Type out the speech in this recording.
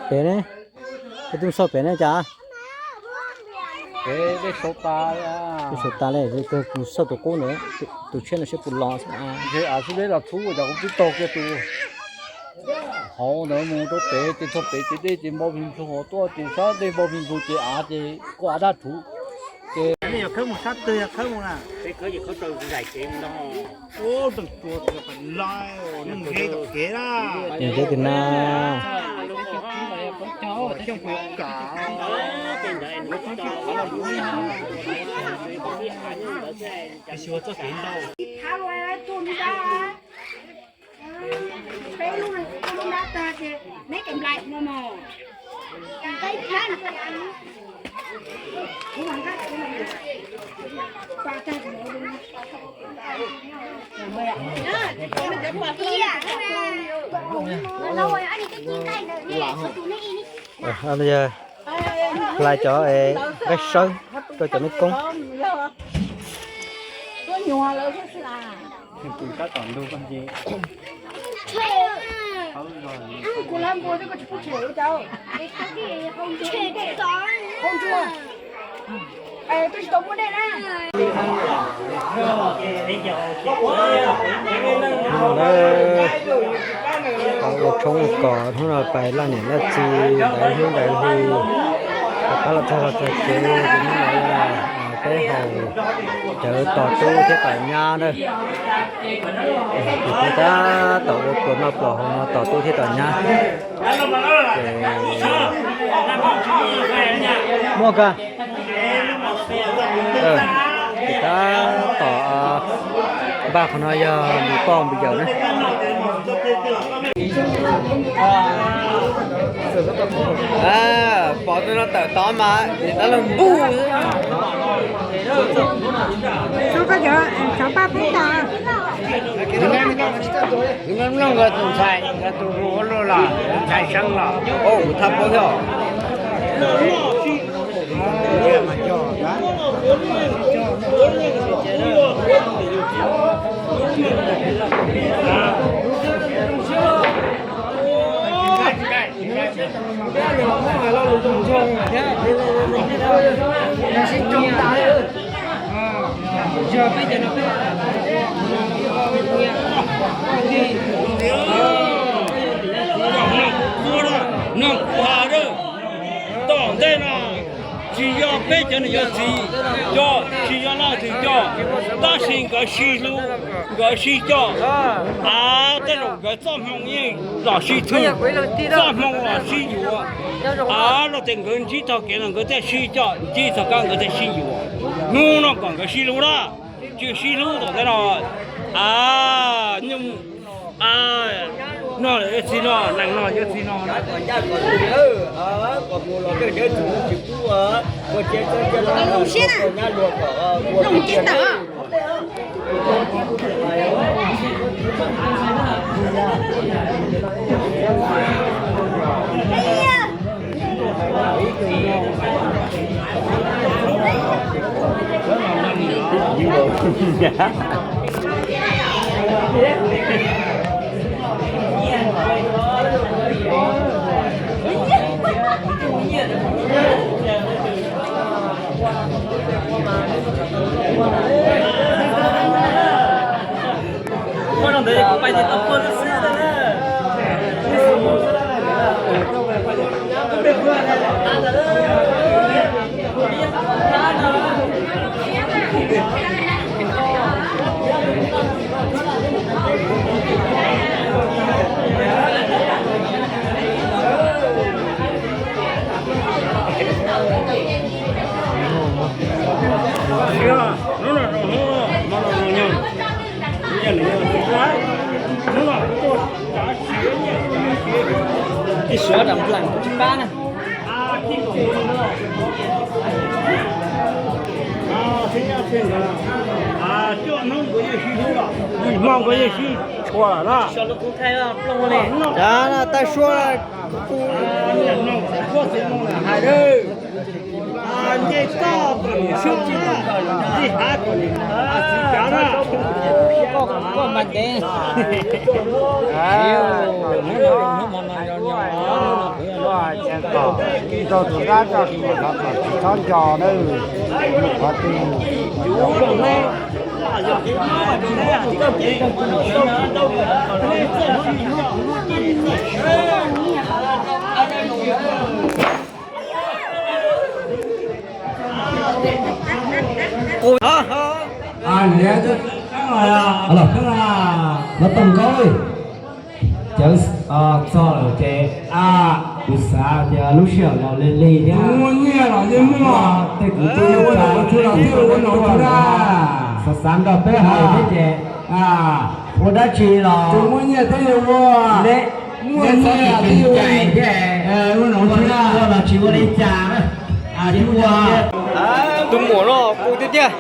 Pem ne, tus sau pem ne cas? Tus sau tas li, tus sau tus qub ntawd, tus tshiab no seb puas los. Ntshe av xub deb los txhub cov kuv twb taug kiag tus hauv ntawd mus rau pem ces txog pem ces dej ces npau pig nplug hauv tuaj ces sab dej npau pig nplug ces av ces kuj av daj rhuv ces. Khawb mus sab twg, khawb mus na. Ub, tseem tuag txias qas laij, neeg nqe tom kev na. Nqe tus na. Xyoo puas yuav kam. Tab sis ua txoj kev ntau. Yog hlais cov nqaij sawb rau cov meb koob. Ua tshoob ua kos hnub no pais laj niam laj txiv ntawd hnub ntawd hu, rov qab los txog los txog tsev, hnub no yog peb haus cawv tos tub thiab tom nyab na. Ces peb tab tom ua pluas noj pluas haus no tos tub thiab tom nyab. Muaj kag. Ces tab tom npaj qhov no yog npis poj npis yawm na. Pom tus no tawm tod mas nim tab lug npuj. Mloog nkawd tus ntxhais, nkawd tus hu ua luaj los tus ntxhais seeb los. Kuv thaj paub thiab. Tom ntej no tsis yog peb cov niam cov txiv coj, tsis yog leej twg coj, tab sis nkawd sib hlub, nkawd sib coj. Av tej zaum nkawd txoj hmoo yeej los sib thwj, txoj hmoo los sib yuav. Av los tias nkawd ntsib txoj kev no nkawd thiaj sib coj, ntsib txoj kev nkawd thiaj sib yuav. Hnub no kom nkawd sib hlub na, tsis sib hlub tom ntej no. Av, nyuj, av, no yog txiv no, nees no yog txiv no. Ua rau ntawd kuv pais ces tau puag xwb na. Ib suav dam dlaim tsis pab na. Hmo nkawd yeej sib tshua lawm na. Cas no taj suab hais Nce toj kom nws sub nce hav kom nws, koj mas ntev. Rau tus dab rau tus no kom tsis txhob nco na, mus qhov twg. Los too nkauj, cawv txog lawm ces kuv xav tias lub sij hawm los lig lig thiab, muaj nyiaj los yeej muaj, tej kwv tij ua nom tswv los thiaj ua nom tswv na. Xav xav nrog peb hais thiab ces ua dab tsi los tus muaj nyiaj thiaj li ua, muaj nyiaj thiaj li ua, ua nom tswv na, ua los tsis ua li cas na. Tus muam no qus tiag tiag.